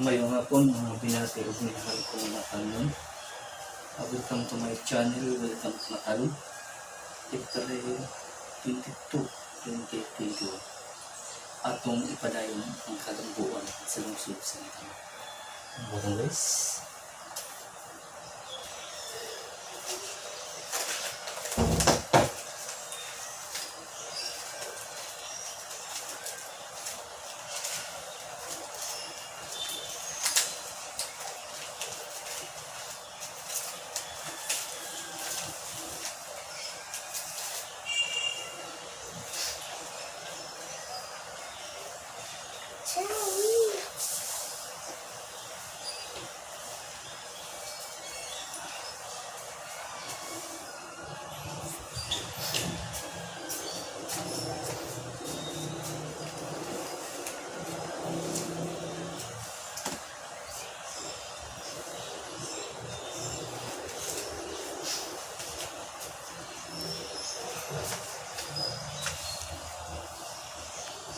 Maayong hapon, mga binati ug minahal kong matalon. Welcome to my channel, welcome to Matalon. April 22, 2021. Atong ipadayon ang kalambuan sa lungsod sa Matalon. Welcome, guys.